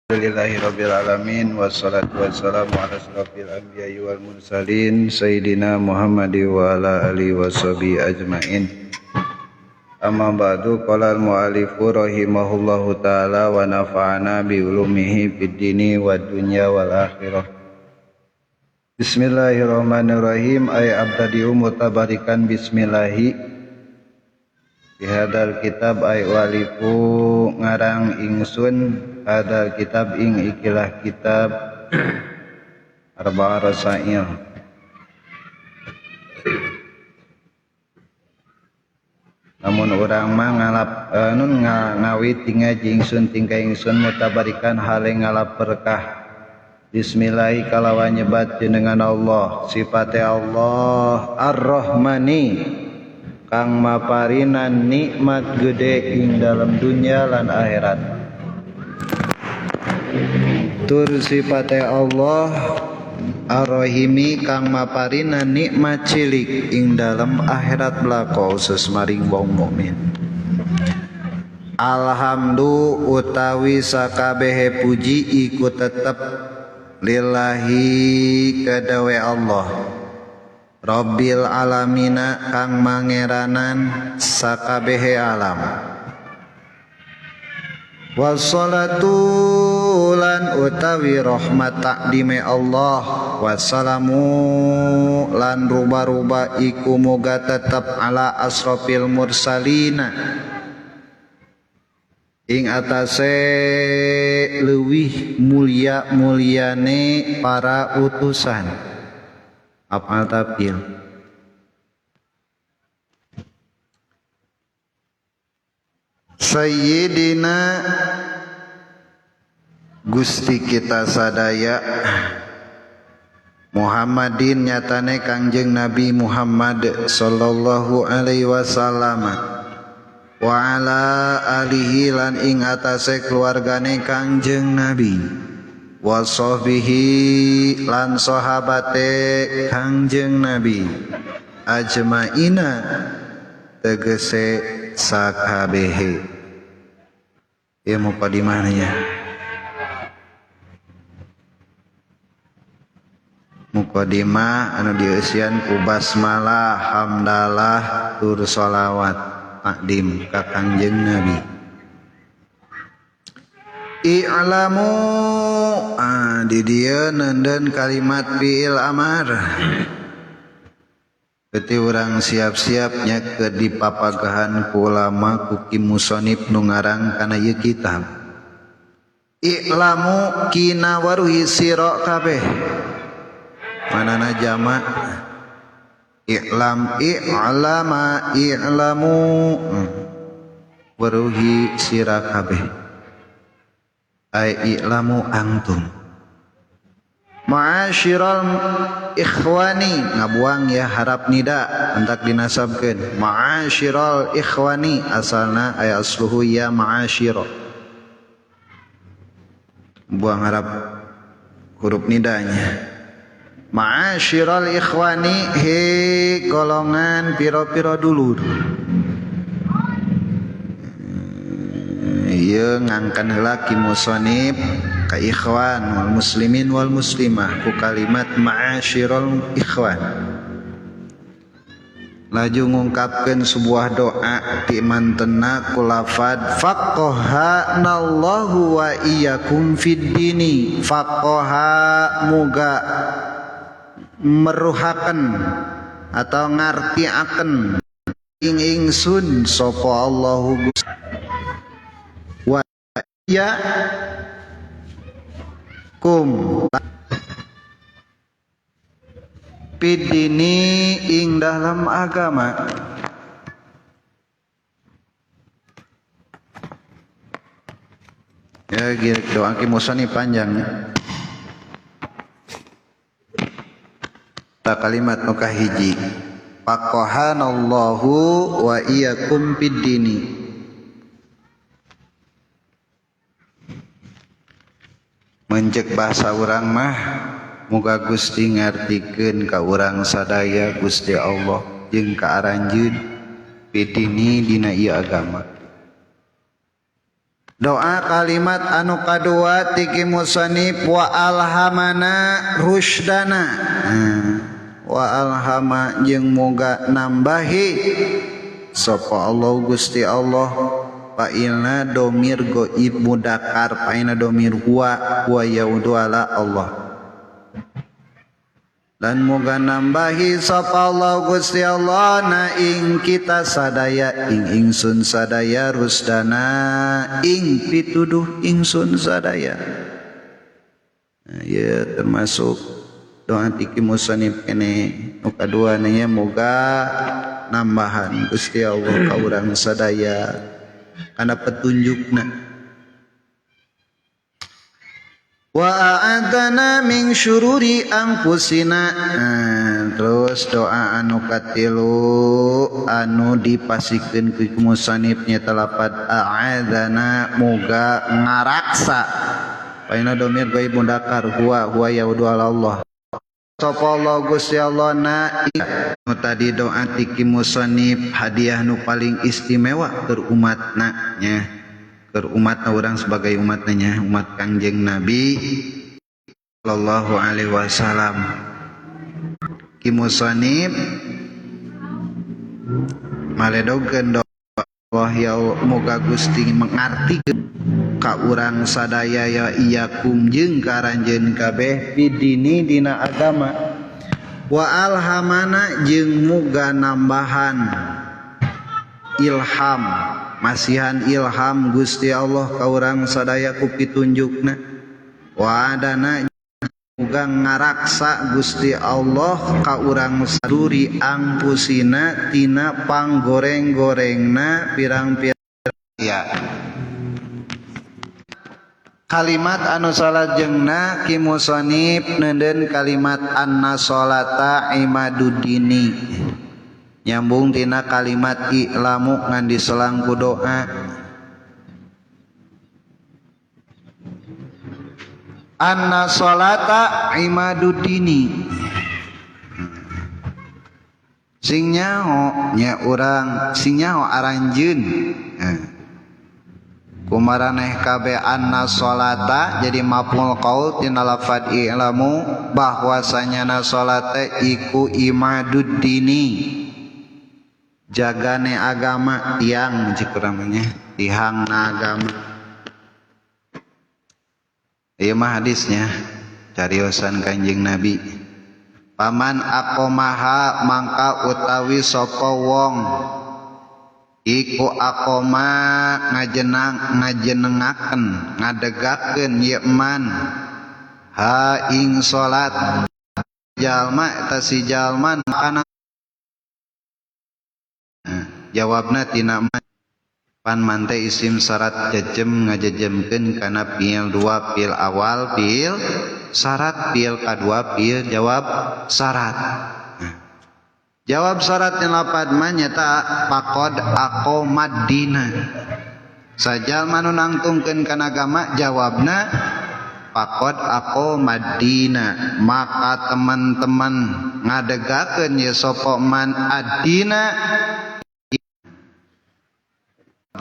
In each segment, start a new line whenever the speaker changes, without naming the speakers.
Alhamdulillahirabbil alamin wassalatu wassalamu ala asyrafil anbiya'i wal mursalin sayyidina Muhammadi wa ala alihi washabihi ajmain. Amma ba'du, qala al mu'allifu rahimahullahu taala wa nafa'ana bi ulumihi fid dini wad dunya wal akhirah. Bismillahirrahmanirrahim. Ay abtadi'u mutabarikan bismillahi. Bihadal kitab ay walifu ngarang ingsun hadal kitab ing ikilah kitab arba'a rasail. Namun urang mah ngalap nun ngawit ngaji ingsun tingkah ingsun mutabarikan hale ngalap berkah. Bismillahi kalawan nyebat jenengan Allah, sifate Allah Ar-Rahmani kang maparinan nikmat gede ing dalam dunya lan akhirat. Tur sifate Allah Ar-Rahimi kang maparinan nikmat cilik ing dalam akhirat belaka khusus maring wong mukmin. Alhamdu utawi sakabehe puji iku tetep lillahi kadawe Allah Rabbil alamina kang mangeranan sakabehe alam. Wassalatu lan utawi rahmat takdime Allah, wassalamu lan ruba-ruba iku muga tetep ala asrofil mursalina ing atase leuwih mulia-muliane para utusan. Af'al tafdil. Sayyidina Gusti kita sadaya Muhammadin nyatane Kangjeng Nabi Muhammad sallallahu alaihi wasallam wa ala alihi lan ing atase keluargane Kangjeng Nabi wa sahbihi lan sahabate Kangjeng Nabi ajmaina tegese sakabehe. Ya mukadimahnya. Mukadimah anu dieusian ku basmalah, hamdalah, tur sholawat takdim ka Kangjeng Nabi. I'lamu di dieu neundeun kalimat fi'il amar. Berarti urang siap-siapnya ke dipapagahan ku ulama ku ki musonib nu ngarang kana ieu kitab. I'lamu kina waruhi sira kabeh. Manana jama i'lam i'lama i'lamu waruhi sira kabeh. Ay i'lamu antum ma'asyiral ikhwani, ngabuang ya harap nida entak dinasabkeun. Ma'asyiral ikhwani asalna ay asluhu ya ma'asyira, buang harap huruf nidanya. Ma'asyiral ikhwani, he golongan piro-piro dulur. Ieu ngangkan heula ki musonib ka ikhwan wal muslimin wal muslimah ku kalimat ma'asyiral ikhwan. Laju ngungkapkeun sebuah doa ti mantena ku lafad faqahanallahu wa iyyakum fid dini. Faqaha muga meruhaken atau ngartiaken ing ingsun sapa Allahu wa ya kum pidini ing dalam agama. Ya girik doa ki musani panjang. Ta kalimat nu kahiji faqahanallahu wa iyyakum piddini. Mencek bahasa urang mah muga Gusti ngartikeun ka urang sadaya Gusti Allah jeung ka aranjeun pidini dina ieu agama. Doa kalimat anu kadua ti musannif wa alhamana rusydana. Wa alhama jeung moga nambahi sapa Allah Gusti Allah fa'ilna domir goib mudakar fa'ilna domir huwa huwa yaudu ala Allah. Dan moga nambahi sapa Allah Gusti Allah na ing kita sadaya ing ingsun sadaya rusdana ing pituduh ingsun sadaya. Nah, ya termasuk doa ti musannif kene nu kadua nya moga nambahan Gusti Allah ka urang sadaya kana petunjukna. Wa a'adana min syururi anfusina. Nah, terus doa anu katilu anu dipasikeun ku musannifnya talapat a'adana moga ngaraksa. Paina domir gaib mudakar huwa huwa yaudu ala Allah. Sapa Allah Gusti Allah na nu tadi doa ti musannif hadiah nu paling istimewa keur umatna nya. Keur umatna urang sebagai umatna nya, umat Kangjeng Nabi sallallahu alaihi wasallam. Ki musannif maledogeun doa Allah ya moga Gusti mengartikeun ka urang sadaya ya iyakum jeung ka aranjeun kabeh pidini dina agama wa alhamana jeung muga nambahan ilham masihan ilham Gusti Allah ka urang sadaya ku pitunjukna wa adana muga ngaraksa Gusti Allah ka urang saduri angpusina tina panggoreng-gorengna pirang-pirang ya. Kalimat anu salajengna ki musannif neundeun kalimat anna sholata imadudini nyambung tina kalimat i'lamu ngan diselang ku doa. Anna sholata imadudini sing nyaho nya urang sing nyaho aranjeun. Kumaraneh kabeh anna sholata jadi maf'ul qaul tina lafad i'lamu bahwasanya na sholate iku imaduddini jagane agama tiang cik urang nya tihangna agama. Ieu mah hadisnya cariosan Kanjeng Nabi. Paman aqomaha mangka utawi sapa wong iku aqoma ngajenang ngajenengaken ngadegakeun ye man ha ing salat jalma eta si jalma kana. Jawabna tina pan mante isim syarat jejem ngajejemkeun kana fiil dua fiil awal fiil syarat fiil kadua fiil jawab syarat. Jawab syarat yang lapad man nyata faqad aqomaddina. Sajalma nu nangtungkeun kana agama jawabna faqad aqomaddina maka teman-teman ngadegakeun ye sapa man addina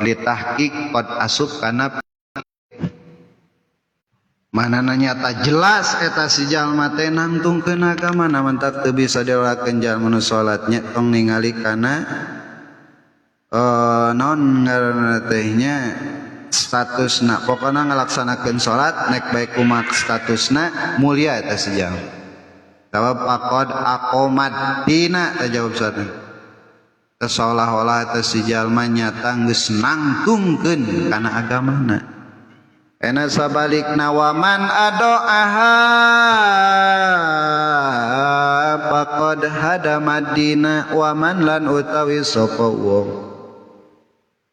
li tahqiq qad asup kana manana nyata jelas eta si jalma teh nangtungkeun agama na mantak teu bisa dilakeun jalma nu salatnya tong ningali kana naon ngaranna teh nya statusna pokona ngalaksanakeun salat nek bae kumaha statusna mulia eta si jalma. Sabab faqad aqomat dina teh jawab salatna. Seolah-olah eta si jalma nyata geus nangtungkeun kana agamana. Ena sabalikna waman adoaha faqad hadamadina waman lan utawi sapa wong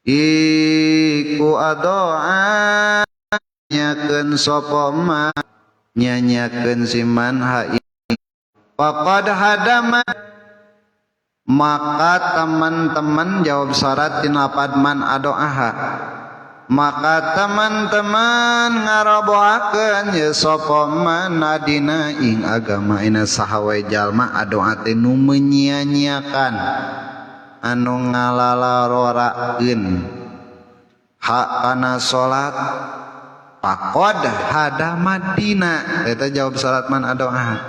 iku adoa nyakeun sapa ma nyanyakeun siman ha faqad hadama maka teman-teman jawab syarat tina man adoaha maka teman-teman ngaroboakeun ye sapa man adina ing agama ina saha wae jalma adoa teh nu menyia-nyiakan anu ngalalarorakeun Hak kana salat faqad hadamadina eta jawab salat man adoa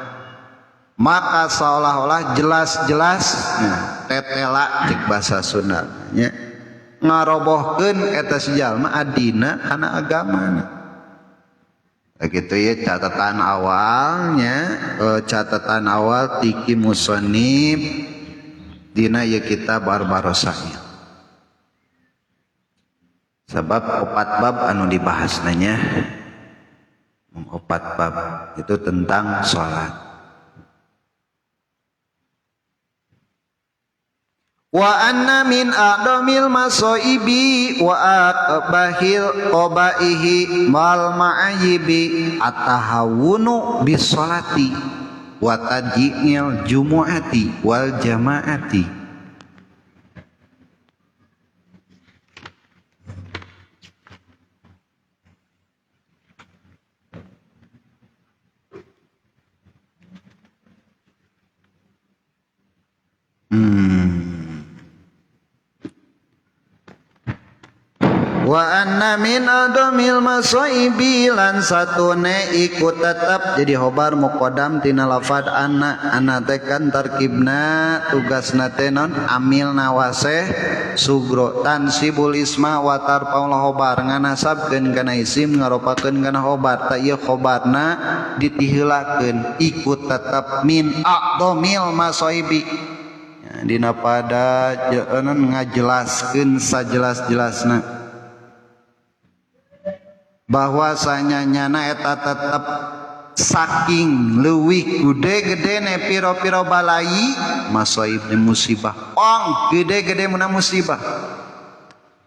maka seolah-olah jelas-jelas tetela cek bahasa Sunda nya ngarobohkeun eta si jalma adina kana agamana. Begitu ya catatan awalnya, catatan awal tiki musonib dina ya kitab Barbarosanya. Sebab opat bab anu dibahas nanya, opat bab itu tentang sholat. Wa anna min a'damil masaibi wa aqbahil qabaihi mal ma'ayibi atahawunu bisolati wa tadyi'il jumu'ati wal jama'ati. Wa anna min adamil masaibi lan satune iku tetep jadi khobar muqaddam tina lafad anna anna teh kan tarkibna tugasna teh non amil nawaseh sugro tansibul isma wa tarfaul khobar nganasabkeun kana isim ngaropakeun kana khobar ta ieu khobarna ditiheulakeun iku tetep min adamil masaibi dina pada jeunun ngajelaskeun sajelas-jelasna bahwasanya nyana eta tetep saking leuwih gede-gedene piro-piro balai masaib musibah pong gede-gede muna musibah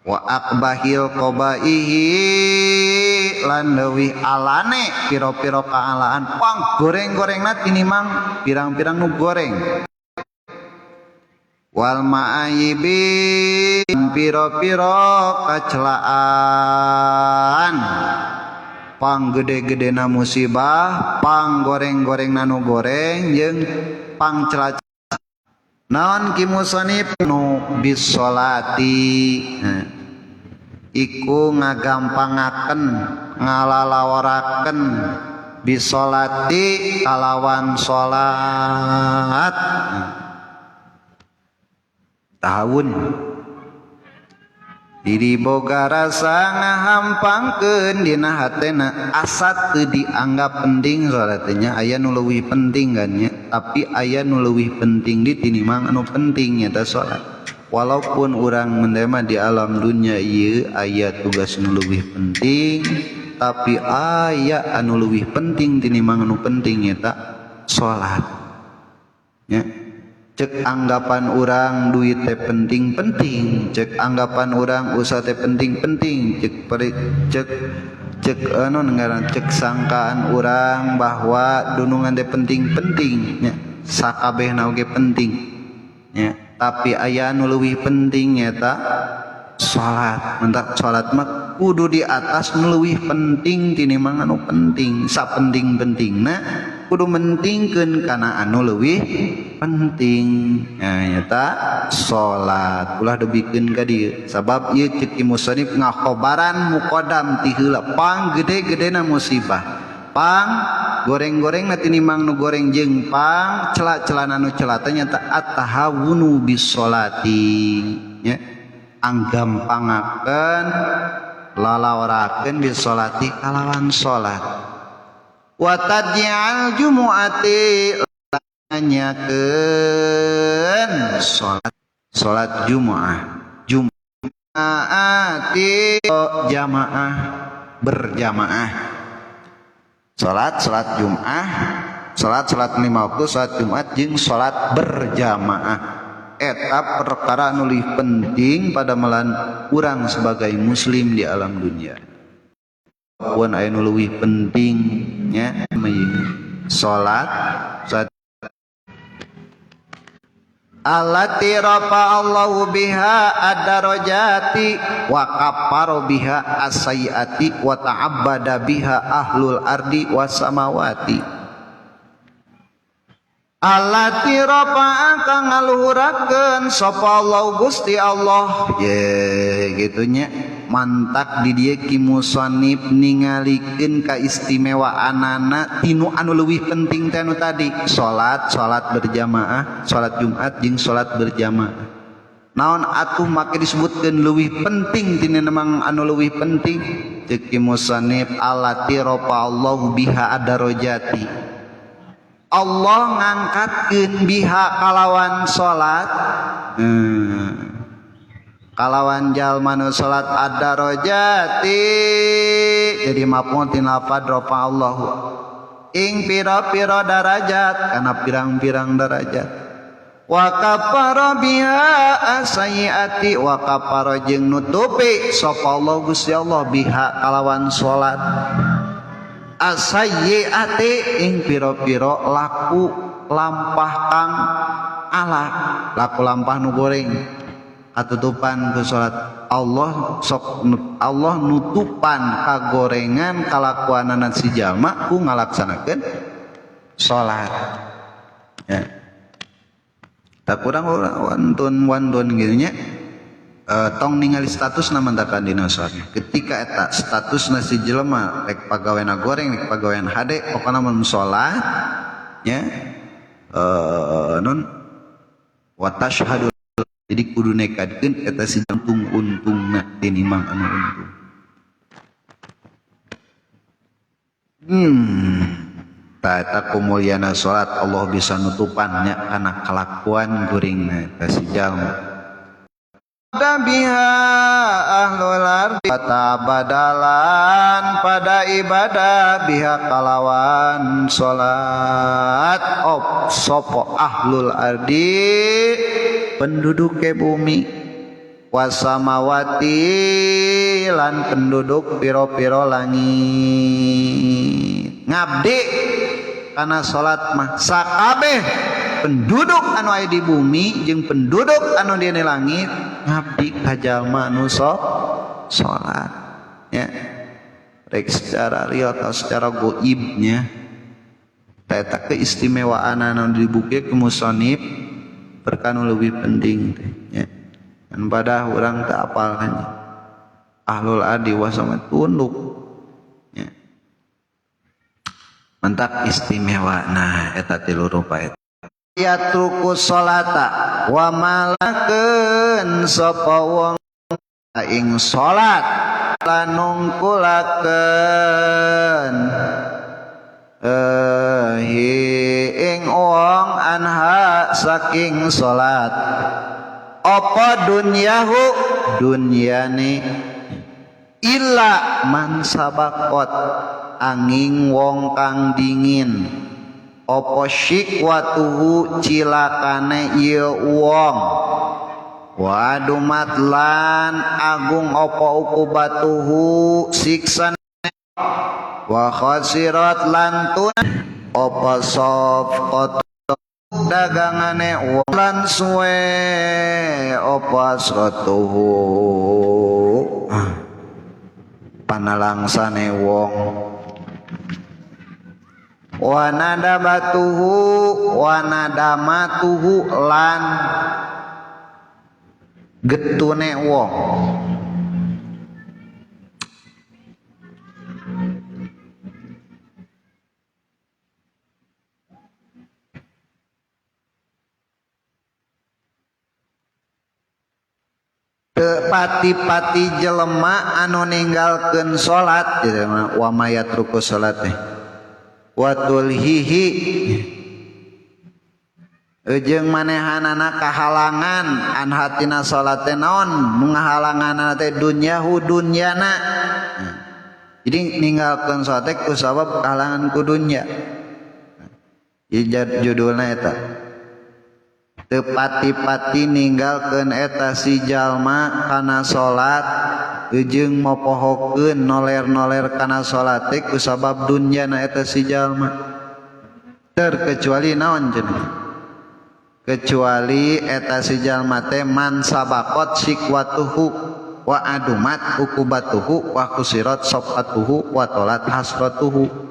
wa aqbahil qabaihi lan leuwih alane piro-piro kaalaan pong goreng-gorengna tinimang pirang-pirang nu goreng wal ma'ayibi piro-piro kacelaan pang gede-gedena musibah pang goreng-goreng nanu goreng jeung pang cela naon ki musonib nu bisolati iku ngagampangaken ngalalaworaken bisolati kalawan salat tahun diri boga rasa ngahampangkeun dina hatena asa teu dianggap penting salat nya aya nu leuwih penting kan nya tapi aya nu leuwih penting di tinimang anu penting nyata salat walaupun urang mendema di alam dunya ieu aya tugas nu leuwih penting tapi aya anu leuwih penting tinimang anu penting nyata salat nya. Cek anggapan orang duit teh penting-penting, cek anggapan orang usaha teh penting-penting, cek cek cek anu ngaran cek sangkaan orang bahwa dunungan teh penting-penting nya, sakabehna oge penting nya, tapi aya anu leuwih penting nyata salat. Mentak salat mah kudu di atas nu leuwih penting tinimbang anu penting, sapenting-pentingna kudu mentingkeun kana anu leuwih penting. Nah, nyata salat ulah debikeun ka dieu sabab ieu ceuk ki musannif ngakhobaran muqaddam ti heula pang gede-gedena musibah pang goreng-gorengna tinimbang nu goreng jeung pang cela-celana nu cela teh nyata at-tahawunu bis-sholati nya anggampangakeun lalaorakeun bis-sholati kalawan salat wa tadyi'al jumu'ati nanyakeun salat salat Jumat Jum'ati jamaah berjamaah salat salat Jumat salat salat lima waktu salat Jumat jeung salat berjamaah eta perkara anu leuwih penting pada melan urang sebagai muslim di alam dunia pun aya nu leuwih penting nya salat salat allati rafa Allahu biha ad-darajati wa kaffara biha as-sayyiati wa ta'abbada biha ahlul ardi was samawati. Allati rafa'a kang ngaluhurakeun sapa Allah Gusti Allah. Ye gitu nya mantak di dieu ki musannif ningalikeun kaistimewaanana tinu anu leuwih penting teh anu tadi salat, salat berjamaah, salat Jumat jeung salat berjamaah. Naon atuh make disebutkeun leuwih penting tina memang anu leuwih penting ceuk ki musannif allati rafa Allahu biha adarajati. Allah ngangkatkeun biha kalawan salat, kalawan jalma nu salat ad-darajati jadi maf'ul tina lafadz rafa Allahu ing pira-pira darajat kana pirang-pirang darajat. Wa kafara biha as-sayyiati wa kafara jeung nutupi sapa Allah Gusti Allah biha kalawan salat as-sayyiati ing pira-pira laku lampah kang ala laku lampah nu goreng katutupan ku salat. Allah sok Allah nutupan kagorengan kalakuanana si jalma ku ngalaksanakeun salat ya. Tak kurang wantun-wantun gitu nya. Tong ningali status na mantakan dina salat. Ketika eta statusna si jelema rek pagaweana goreng rek pagawean hade pokona mun salat nya, non wa tashhadu jadi kudu nekadkeun eta si jantung untungna tinimang anu untung. Ta eta kumulyana salat Allah bisa nutupan nya kana kalakuan guringna eta si jalma. Biha ahlul ardi badalan pada ibadah biha kalawan salat op sopo ahlul ardi penduduk ke bumi wasamawati lan penduduk piro-piro langit ngabdi kana salat mah sakabeh penduduk anu aya di bumi jeung penduduk anu di langit ngabdi ka jalma anu salat ya rek secara real atau secara goibnya eta keistimewaan anu dibuke ku musannif perkanu leuwih penting teh nya. Dan pada urang teu apal kan ahlul adi wasama tunduk nya mantak istimewa. Nah eta tilu rupa eta yatruku sholata wa malakeun sapa wong ing salat lanungkulakeun ing wong anha saking salat apa dunyahu dunyane illa man sabaqat angin wong kang dingin apa syikwatuhu cilakane ieu wong wadumat lan agung apa ukubatuhu siksa wa khasirat lan tun apa safqat dagangane wong lan suwe apa asratuhu panalangsane wong wanadabatuhu wanadamatuhu lan getune wong pati-pati jelema anu ninggalkeun salat wa mayatruku salat teh watulhihi jeung manehanana kahalangan an hatina salat teh naon nu ngahalanganana teh dunyahu dunyana. Jadi ninggalkeun salat teh ku sabab kahalangan ku dunya. Jadi judulna eta teu pati-pati ninggalkeun eta si jalma kana salat jeung mopohokeun noler-noler kana salat teh ku sabab dunyana eta si jalma terkecuali naon cenah kecuali eta si jalma teh man sabaqat sikwatuhu wa adumat ukubatuhu wa kusirat sofatuhu wa tolat hasratuhu.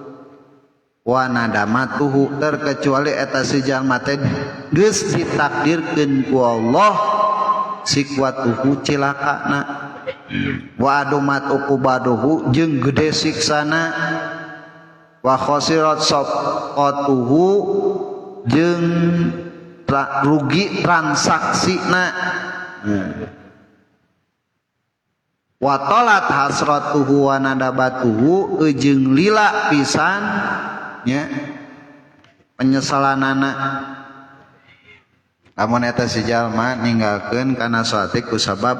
Wa nadamatuhu terkecuali eta si jalma teh geus ditakdirkeun ku Allah sikwatuhu cilakana wa adumat uqubaduhu jeung gede siksana wa khasirat saqatuhu jeung rugi transaksina wa talat hasratuhu wa nadabatuhu jeung lila pisan nya penyesalanana. Lamun eta si jalma ninggalkeun kana salat ku sabab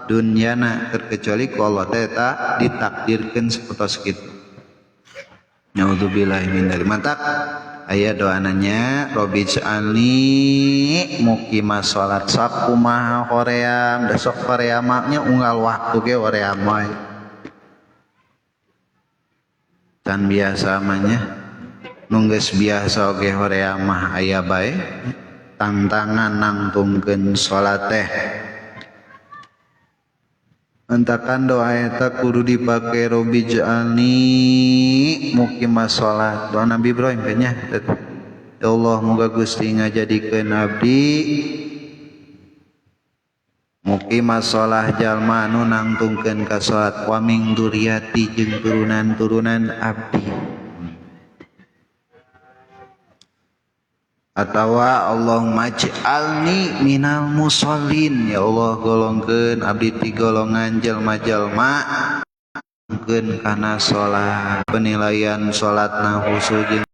dunyana terkecuali ku Allah teh eta ditakdirkeun sapertos kitu. Naudzubillahi min dzalik. Mantak aya doananya Robbi ij'alni muqimas salat sakumaha hoream da sok hoream nya unggal waktu ge hoream wae. Can biasa mah nya nu geus biasa oge hoream mah aya bae tantangan nangtungkeun salat teh. Entakan doa eta kudu dipake Robbi ij'alni muqimas salat. Doa Nabi Ibrahim nya. Ya Allah moga Gusti ngajadikeun abdi muqimas shalah jalma anu nangtungkeun ka salat wa min dzurriyyati jeung turunan-turunan abdi. Atawa Allahumma ij'alni minal musallin, ya Allah golongkeun abdi ti golongan jalma-jalma keun kana salat. Penilaian salatna khusus jeung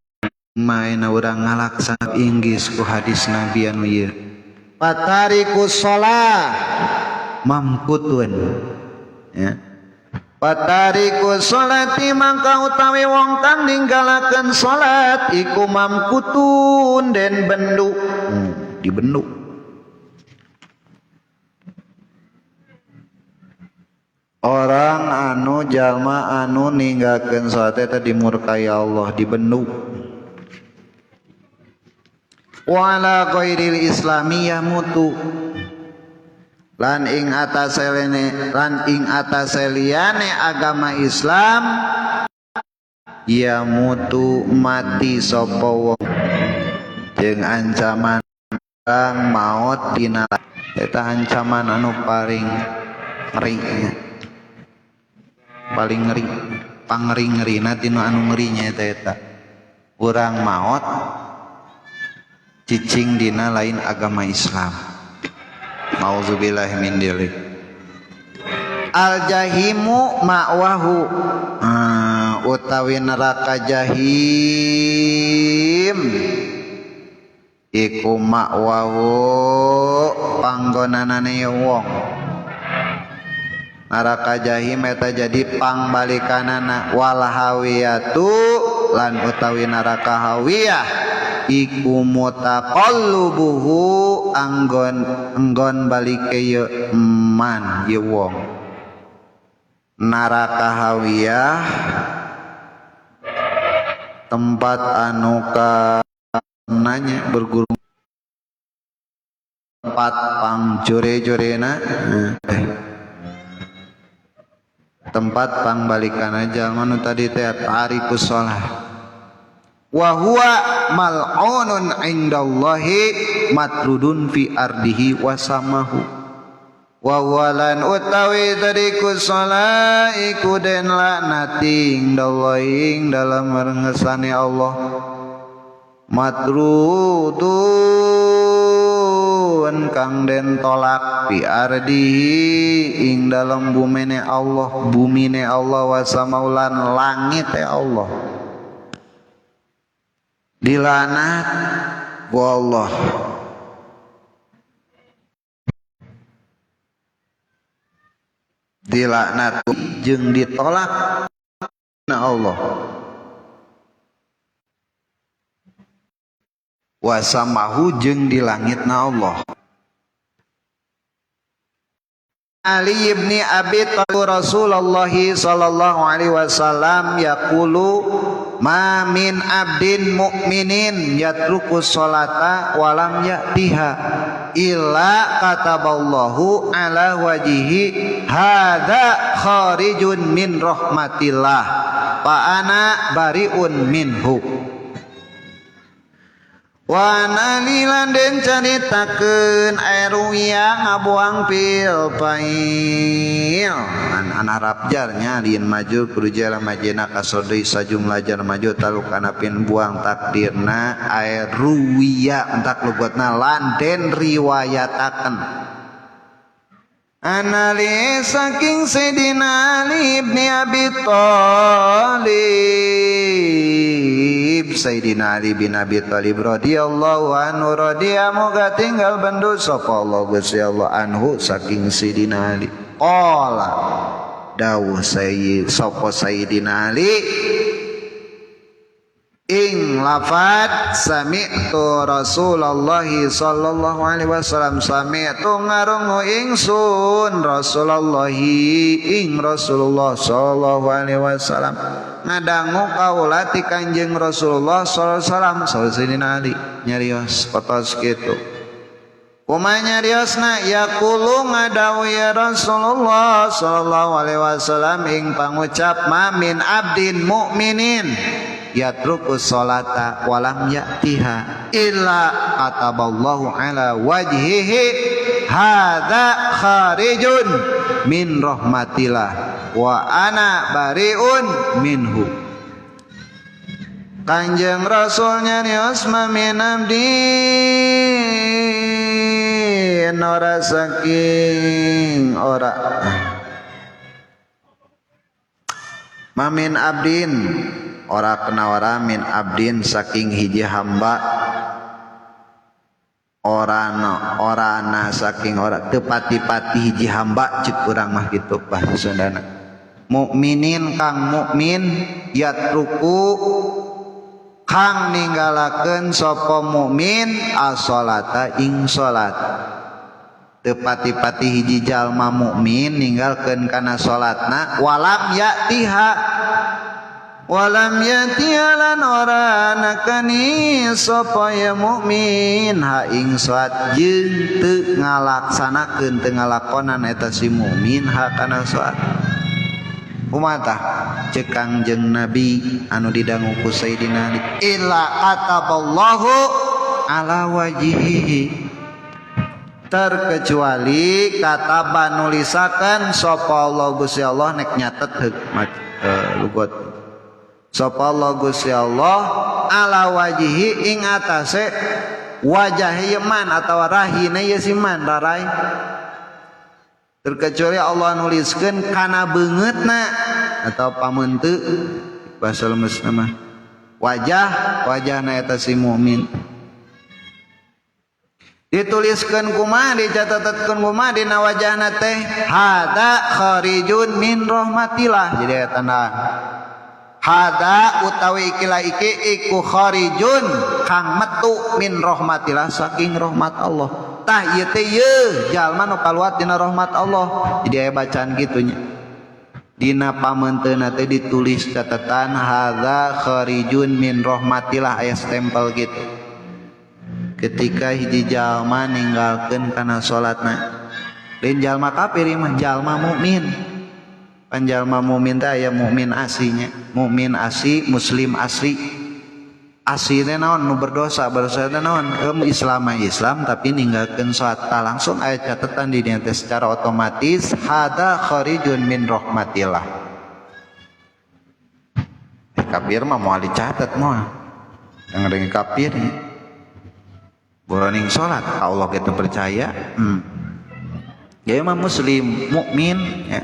maena urang ngalaksana inggis ku hadis Nabi anu ieu. Fatarikus shalah mamkutun ya. Fatarikus sholati mangka utawi wong kang ninggalakeun salat iku mamkutun den bendu. Dibendu. Orang anu jalma anu ninggalkeun salat eta dimurkai Allah, dibendu. Wala ghairil islami yamutu. Lan ing atase lan ing atase liyane agama Islam ya mutu mati sapa wong jeung ancaman kang maot dina eta ancaman anu paling ngeri, paling ngeri, pangeri-ngerina tinu anu ngerinya eta eta urang maot cicing dina lain agama Islam. Mauzubillahi min dzalik. Al jahimu ma'wahu, utawi neraka jahim iku ma'wahu panggonanane wong. Neraka jahim eta jadi pangbalikanana. Wal hawiyatu lan utawi neraka hawiyah iku mutaqallubuhu anggon enggon balike ye man ye wong. Neraka hawiyah tempat anu ka nanya bergurung tempat pangjore-jorena, tempat pangbalikan aja anu tadi teh tarikus shalah. Wa huwa mal'unun indallahi matrudun fi ardihi wa samahu. Wa walan utawi tarikus shalah iku den laknati indallahi ing dalam ngersane Allah matrudun kang den tolak fi ardihi ing dalam bumine Allah, bumine Allah wa samaulan langit e Allah dilanat ku Allah. Dilaknat jeung ditolak na Allah. Wasamahu jeung di langit na Allah. Ali ibn Abi Thalib Rasulullah sallallahu alaihi wasallam yaqulu ma min abdin mu'minin yatruku sholata walam ya'tiha illa kataballahu ala wajihi hadza kharijun min rahmatillah fa ana bariun minhu. Wa nalilan den caritakeun aeruya ngabuang pil pail an Arab jarnya lien maju kudu jalan majena kasodei sajumlah jar maju talu kanapin buang takdirna aeruya entak lugatna lan den riwayataken anali saking Sayyidina Ali ibn Abi Thalib Sayyidina Ali bin Abi Thalib radhiyallahu anhu radhiya moga tinggal bendu sapa Allah Gusti Allah anhu saking Sayyidina Ali qala dawuh sayyid sapa Sayyidina Ali ing lafad sami'tu Rasulullah sallallahu alaihi wasallam sami'tu ngarungu ingsun Rasulullah ing Rasulullah sallallahu alaihi wasallam ngadangu kaula ti Kanjeng Rasulullah sallallahu alaihi wasallam sayyidina Ali nyarios patos kitu kumaha nyariosna yaqulu ngadawu ya Rasulullah sallallahu alaihi wasallam ing pangucap ma min abdin mukminin yatruku sholata walam ya'tiha illa kataballahu ala wajhihi hadza kharijun min rahmatillah wa ana bariun minhu. Kanjeng Rasul nyarios ma min abdin ora saking ora ma min abdin ora kena ora min abdin saking hiji hamba orana orana saking ora teu pati-pati hiji hamba cek urang mah kitu bahasa Sundana mukminin kang mukmin yatruku kang ninggalakeun sapa mukmin as-sholata ing salat teu pati-pati hiji jalma mukmin ninggalkeun kana salatna walam ya'tiha walam yatialan ora nakani sapa ya mukmin ha ing salat jeung teu ngalaksanakeun teu ngalakonan eta si mukmin ha kana salat. Kumaha tah ceuk Kangjeng Nabi anu didangu ku Sayyidina Ali illa kataballahu ala wajhihi terkecuali kataba nulisakeun sapa Allah Gusti Allah nek nyatet heuk lugot sapa Allah Gusti Allah ala wajhihi ing atase wajah yeman atawa rahine ye siman rarai terkecuali Allah nuliskeun kana beungeutna atau pameunteuk bahasa lemes mah wajah wajahna eta si mukmin dituliskeun kumaha dicatetkeun kumaha dina wajahna teh hada kharijun min rahmatillah jadi tanda hada utawi ikilah iki iku kharijun kang metu min rahmatillah saking rahmat Allah tah ieu teh yeuh jalma nu kaluar dina rahmat Allah jadi aya bacaan kitu nya dina pameunteuna teh ditulis catatan hadza kharijun min rahmatillah aya stempel gitu ketika hiji jalma ninggalkeun kana salatna lain jalma kafir mah jalma mukmin panjalma mukmin teh aya mukmin aslinya mukmin asli muslim asli asli teh naon nu berdosa berdosa teh naon Islam Islam tapi ninggalkeun salat langsung aya catatan di dieu teh secara otomatis hada kharijun min rahmatillah. Kafir mah moal dicatet moal yang kafir boroning salat Allah kita percaya ya mah muslim mukmin ya.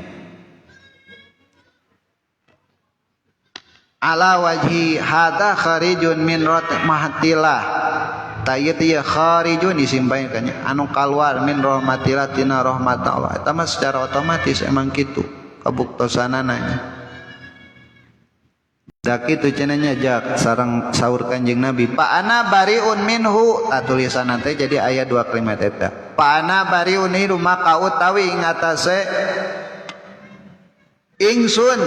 Ala wajhi hadza kharijun min rahmatillah ta ieu teh kharijun disimpankeun anu kaluar min rahmatillah tina rahmat Allah eta mah secara otomatis emang kitu kabuktosanana nya da kitu cenah nya jak sareng saur Kanjeng Nabi fa ana bariun minhu ta tulisanna teh jadi aya dua kalimat eta fa ana bariun minhu maka utawi ing atase ingsun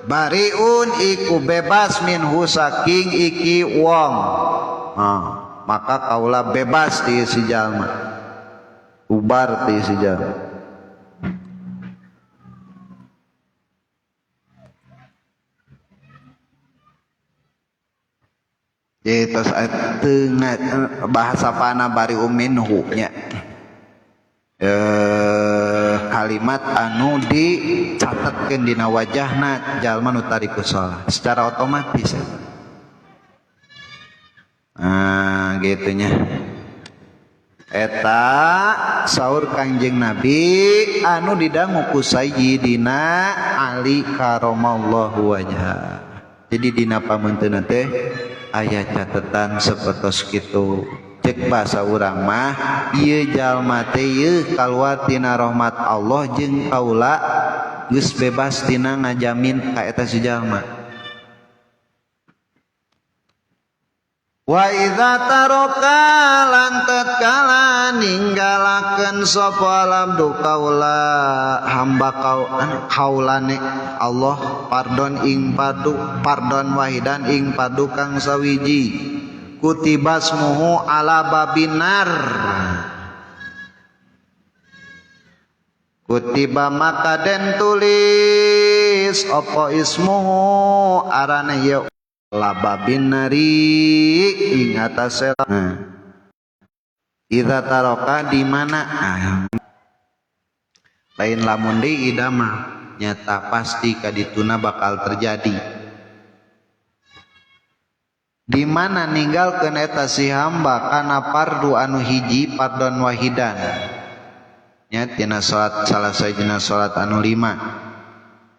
bariun iku bebas minhu saking iki wong maka kaula bebas ti si jalma ubar ti si jalma Jadi tos bahasa pana bari minhu nya. Kalimat anu dicatetkeun dina wajahna jalma nu tariku sholat secara otomatis. Nah, gitu nya. Eta saur Kangjeng Nabi anu didangu ku Sayyidina Ali karamallahu wajha. Jadi dina pamunteuna teh aya catetan sapertos kitu. Cek bahasa urang mah ieu jalma teh ieu kaluar tina rahmat Allah jeung kaula geus bebas tina ngajamin ka eta si jalma. Wa idza taraka lan tatkala ninggalakeun sapa abdu kaula hamba kaulane Allah pardon ing padu pardon wahidan ing padu kang sawiji kutibasmuhu ala babinar kutiba maka den tulis apa ismuhu arane ye lababin nari ing atase. Nah, idza taraka di mana lain lamun deui ida mah nyata pasti kadituna bakal terjadi. Di mana ninggalkeun eta si hamba kana fardu anu hiji fardon wahidan nya tina salat salah sajina salat anu lima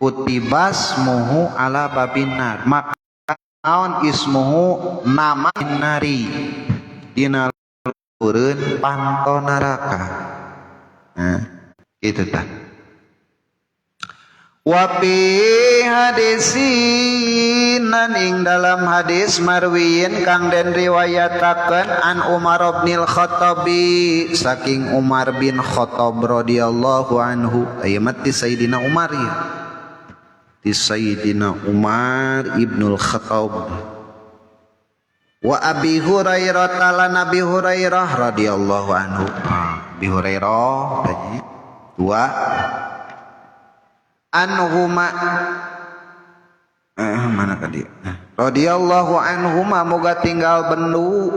kutibas muhu ala babinar maka naon ismuhu nama nari dina luhureun panto neraka. Nah, kitu tah. Wa fi hadisin ing dalam hadis marwiyin kang den riwayataken an Umar bin Khattabi saking Umar bin Khattab radhiyallahu anhu. Aya mah ti Sayyidina Umar ya. Ti Sayyidina Umar Ibnul Khattab wa Abi Hurairah lan Abi Hurairah radhiyallahu anhu. Abi Hurairah tadi dua anhuma mana tadi radhiyallahu anhuma moga tinggal bendu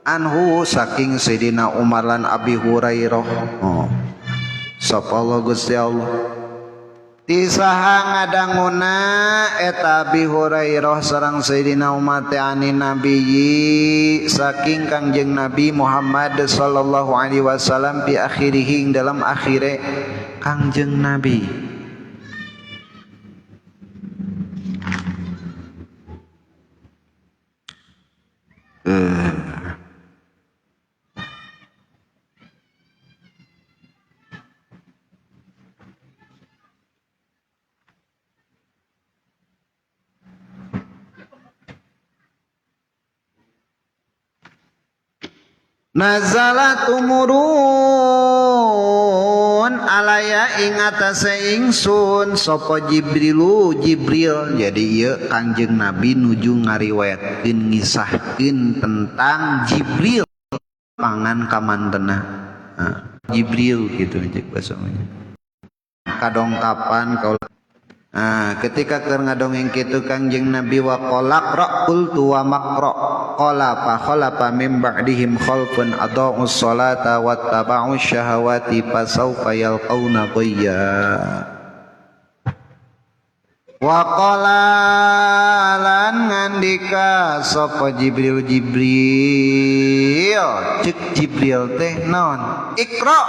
anhu saking Sayyidina Umar lan Abi Hurairah. Oh. Sapa Allah Gusti Allah tisaha ngadanguna eta Abi Hurairah sareng Sayyidina Umar teh ani nabiyyi saking Kangjeng Nabi Muhammad sallallahu alaihi wasallam bi akhirih ing dalam akhire Kangjeng Nabi. Nazalat umurun alaya ing atase ingsun sapa Jibrilu Jibril. Jadi ieu Kangjeng Nabi nuju ngariwayatkeun ngisahkeun tentang Jibril pangan kamantena. Nah, Jibril gitu cek bahasanya. Kadongkapan kaula. Nah, ketika keur ngadongeng kitu Kangjeng Nabi wa qala qra qultu wa maqra qala fa khalafa min ba'dihim khalfun adaa'us salata wattaba'us syahawati fasawfa yalqauna ghayya. Wa qala lan ngandika sapa Jibril Jibril cek Jibril teh naon Iqra.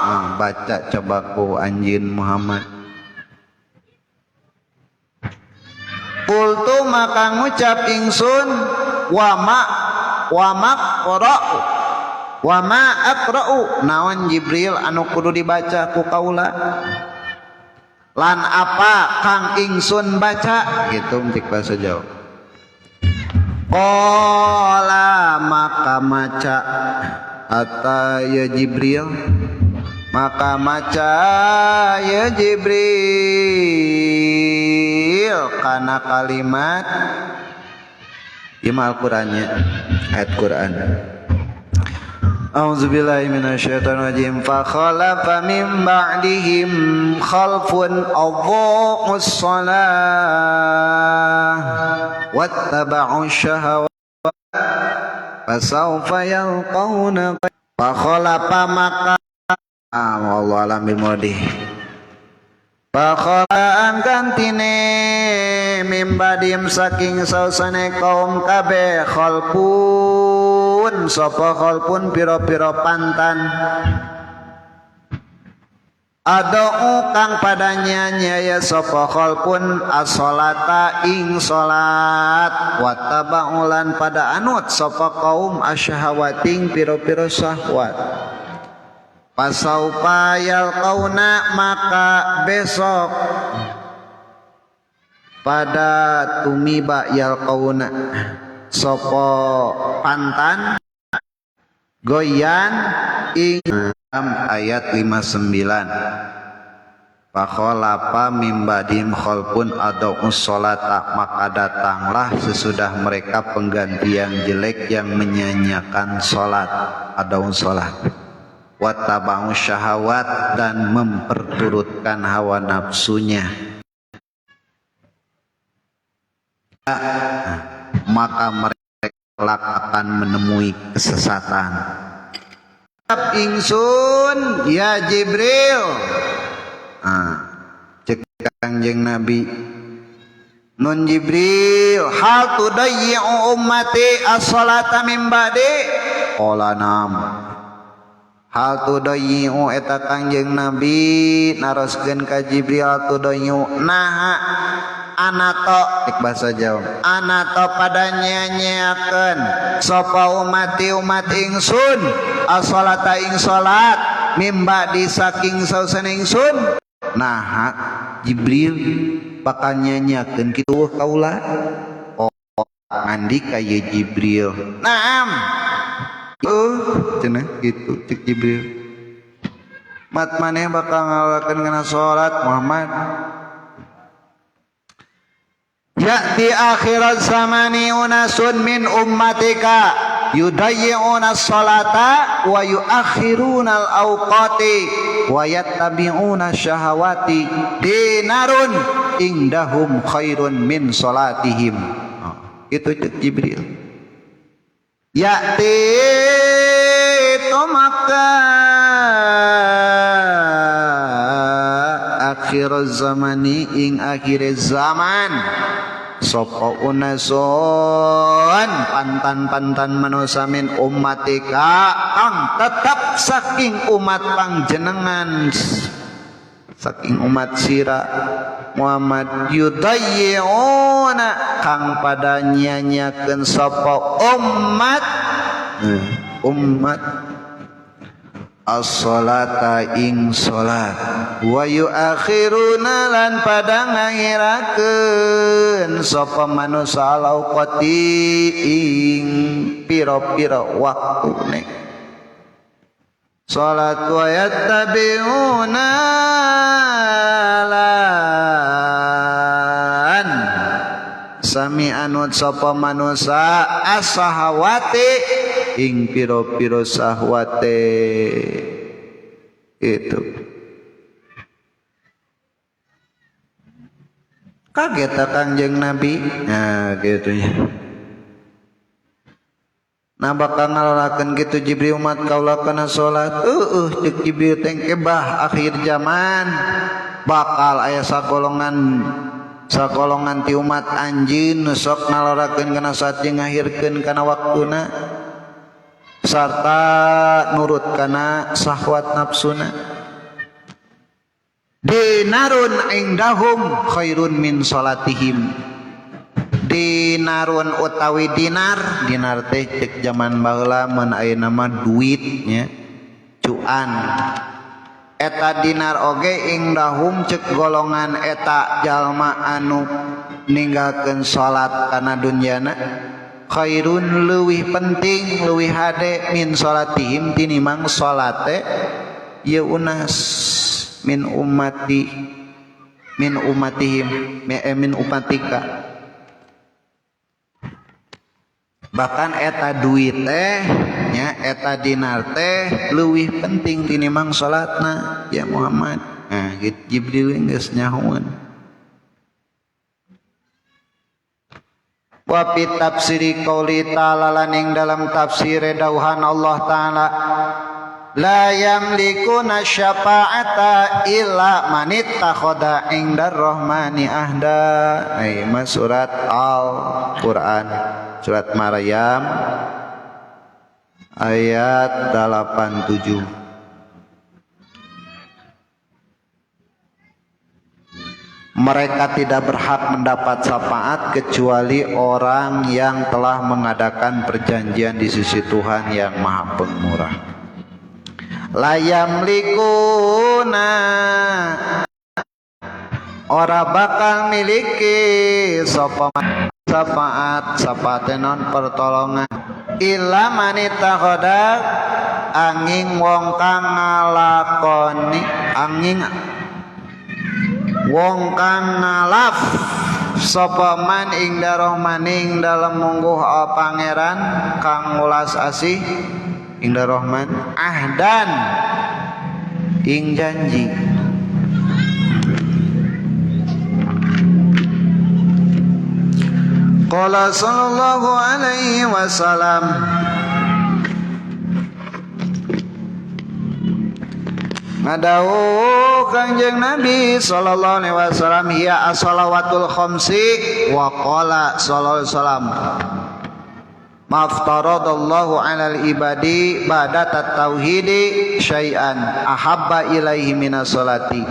Nah, baca coba ku anjeun Muhammad. Qultu maka ngucap ingsun wa ma qra'u wa ma aqra'u naon Jibril anu kudu dibaca ku kaula lan apa kang ingsun baca gitu cek bahasa Jawa. Qala maka maca ata ya Jibril maka maca ya Jibril kana kalimat ieu mah Al-Qur'annya ayat Quran. A'udzubillahi minasyaitonirrajim. Fa khalafa min ba'dihim khalfun adha'us shalah wattaba'u syahawat Fasaufa yalqauna fakhalafa maka wallahu alam bil muradi. Fakhalaan gantine mimbadim saking sausane kaum kabeh khalpun sapa khalpun pira-pira pantan adau kang padanya nyaya sapa khalpun as-salata ing salat wattaba'ulan pada anut sapa kaum asyahawating pira-pira syahwat. Pasaupa yalqauna maka besok pada tumiba yalqauna sapa pantan goyan ing ayat 59. Fakhalafa mim ba'dihim khalfun adau sholata, maka datanglah sesudah mereka pengganti yang jelek yang menyanyiakan salat, adau salat, wattaba'u syahawat, dan memperturutkan hawa nafsunya, maka mereka kelak akan menemui kesesatan. Ingsun ya Jibril, cek Kangjeng Nabi nun Jibril, hal tudayyi'u ummati as-salata min ba'di? Qala nam. Hal tudayyi'u eta Kangjeng Nabi naroskeun ka Jibril, tudayyi'u naha anato, ik bahasa Jawa anato pada nyanyiakeun sapa umati umat ingsun as-salata ing salat mim ba'di saking sausane ingsun. Naha Jibril bakal nyanyiakeun kitu kaula? Oh, ngandika ye Jibril, naam. Cenah gitu cek Jibril, mat maneh bakal ngalakeun kana salat Muhammad. Ya'ti akhirat zamani unasun min ummatika yudayyi'una sholata wa yuakhiruna al-awqati wa yattabi'una syahawati dinarun indahum khairun min sholatihim. Itu cek Jibril. Ya'ti tumaka akhir zamani ing akhir zaman sapa unasun pantan-pantan manusa min ummatika kang tetap saking umat pangjenengan, saking umat sira Muhammad, yudayyi'una kang pada nyanyiakeun sapa umat umat as-salata ing salat wa yuakhiruna lan pada ngahirakeun sapa manusa lauqati ing pira-pira waktune salat wa yattabi'una lan sami anut sapa manusa as-sahawati ing piro-piro sahwate. Itu kaget Kangjeng Nabi. Nah gitu ya. Nah bakal ngalolakeun kitu Jibril umat kaula kana salat. Cek Jibril teh bah akhir zaman bakal aya sagolongan ti umat anjeun nu sok ngalorakeun kana saat jeung ngahirkeun kana waktuna sarta nurut kana syahwat nafsuna. Dinarun indahum khairun min salatihim. Dinarun utawi dinar, dinar teh cek zaman baheula mun ayeuna mah duitnya cuan. Eta dinar oge indahum cek golongan eta jalma anu ninggalkeun salat kana dunyana khairun leuwih penting leuwih hade min salatihim tinimang salate ieu unas min ummati min ummatihim min umatika. Bahkan eta duit teh nya eta dinar teh leuwih penting tinimang salatna ya Muhammad. Nah gitu Jibril geus nyahoeun. Wa fi tafsiri qouli ta'ala lan ing dalam tafsir dawuhan Allah ta'ala la yamlikuna syafa'ata illa manittakhadha indar rahmani ahda. Ai mah surat Al-Qur'an, surat Maryam ayat 87. Mereka tidak berhak mendapat syafaat kecuali orang yang telah mengadakan perjanjian di sisi Tuhan yang Maha Pemurah. La yamlikuna ora bakal miliki sapa syafaat, syafaat non pertolongan illa manittakhadha angin wong kang ngalakoni angin wong kang ngalaf sapa man ing darahmaning dalem mungguh pangeran kang ngulas asih ing darahman ahdan ing janji. Qala sallallahu alaihi wasallam ngadawuh Kangjeng Nabi sallallahu alaihi wasallam hiya as-salawatul khamsi wa qala sallallahu alaihi wasallam maftaradallahu 'alal ibadi ba'da tauhidi syai'an ahabba ilaihi minas salati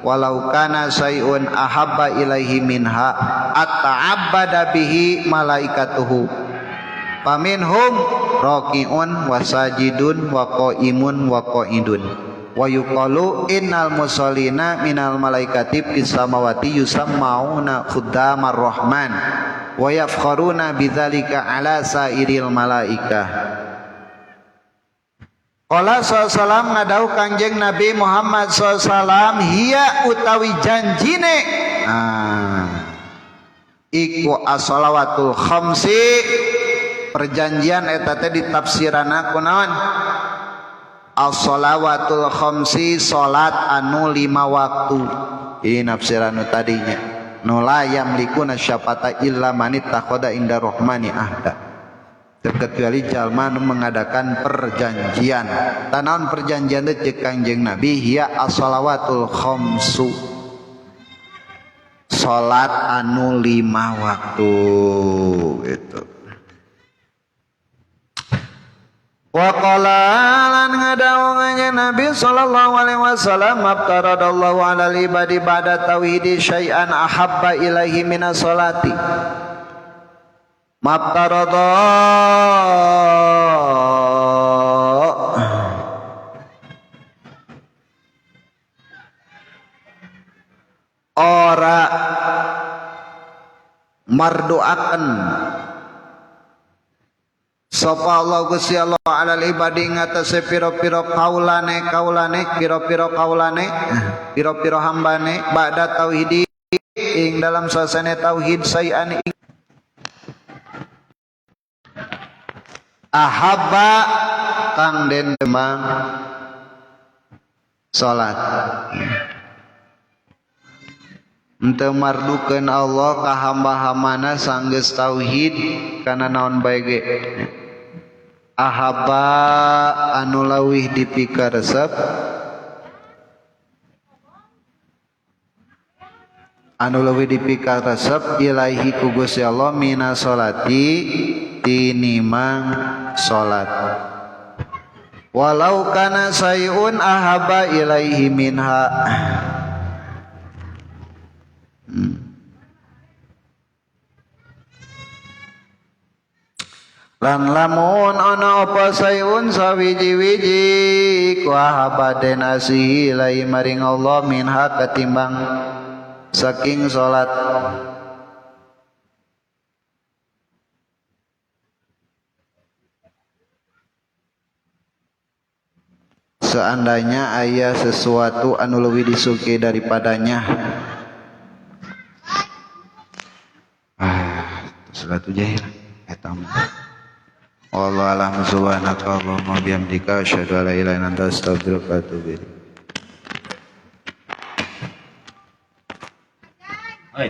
walau kana syai'un ahabba ilaihi minha ata'abbada bihi malaikatuhu paminhum raki'un wasajidun wa qaimun wa qa'idun wa yuqalu innal musallina minal malaikati fis samawati yusammauna khuddamar rahman wa yafkharuna bidzalika ala sairil malaikah. Qala sallallahu ngadau Kangjeng Nabi Muhammad sallallahu hiya utawi janjine iku as-salawatul khamsi perjanjian eta teh ditafsirana kunaon as-salawatul khamsi salat anu 5 waktu. Ini nafsiran tadinya nu la yamlikuna syafata illa manittakhadha inda rahmani ahda, terkecuali jalma nu mengadakan perjanjian. Tanaon perjanjian teh ceuk Kangjeng Nabi hiya as-salawatul khamsu salat anu 5 waktu gitu. Wa qala lan ngadawungannya Nabi sallallahu alaihi wasallam abtaradallahu alal ibadi ba'da tauhidi syai'an ahabba ilaihi minas salati maftarada ora marduaken sapa Allah Gusti Allah alal ibadi ngatasé pira-pira kaulane kaulane pira-pira kaulane pira-pira hambane ba'da tauhidi ing dalam sasane tauhid sayan ahabba kang den demang salat. Henteu mardukeun Allah ka hamba-hambana sanggeus tauhid kana naon bae ge ahabba anu lawih dipikaresep anu leuwih dipikaresep ilaihi ku Gusti Allah mina salati tinimang salat walau kana sayun ahabba ilaihi minha. Lan lamun ana apa sayun sawiji-wiji ku ahabba den asihi ilaihi maring Allah minha ketimbang saking salat. Seandainya aya sesuatu anu leuwih disukai daripadanya. Sesuatu jahil eta mah. Wallahu a'lam subhanaka Allahumma bihamdika asyhadu an la ilaha illa anta astaghfiruka wa atubu ilaik.
Hai.